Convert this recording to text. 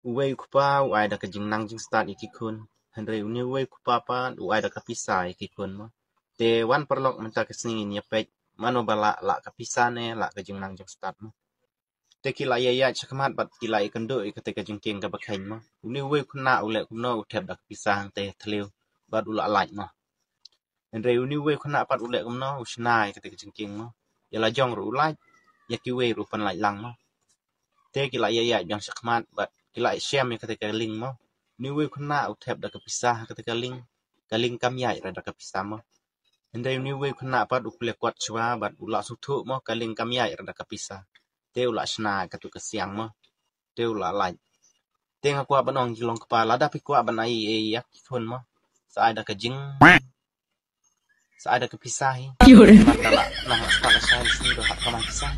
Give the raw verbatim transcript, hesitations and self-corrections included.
Uwei u kpa u ai da ka jingnang jingstad ïa ki khun. Hynrei une uwei u kpa pat u ai da ka pisa ïa ki khun mo. Te wan paralok mynta ka sngi ngin ïa peit mano ba lah, lah ka pisa ne lah ka jingnang jingstad mo. Te ki la ïaid shakhmat bad ki la ïakynduh ïa kata ka jingkieng kaba kheiñ mo. Une uwei u khynnah u leh kumno, u thep da ka pisa hangtei ha thliew bad u la lait mo. Hynrei une uwei u khynnah pat u leh kumno, u shna ïa kata ka jingkieng mo. Ïa la jong ruh u lait, ïa kiwei ruh pynlait lang mo. Te ki la ïaid biang shakhmat bad ki la shem ïa kata ka lieng mo. Une uwei u khynnah u thep da ka pisa ha kata ka lieng, ka lieng kam ïaid re da ka pisa mo. Hynrei une uwei u khynnah pat u plie kot shuwa bad u la sngewthuh mo ka lieng kam ïaid re da ka pisa. Te u la shna katu ka siang mo. Te u la lait. Te nga kwah ban ong ïa ki long kpa, lada phi kwah ban ai ei ïa ki khun mo, sa ai da ka jing, sa ai da ka pisa hi. Ki hore. Mata la, na, na, na, sa ai da ka pisa.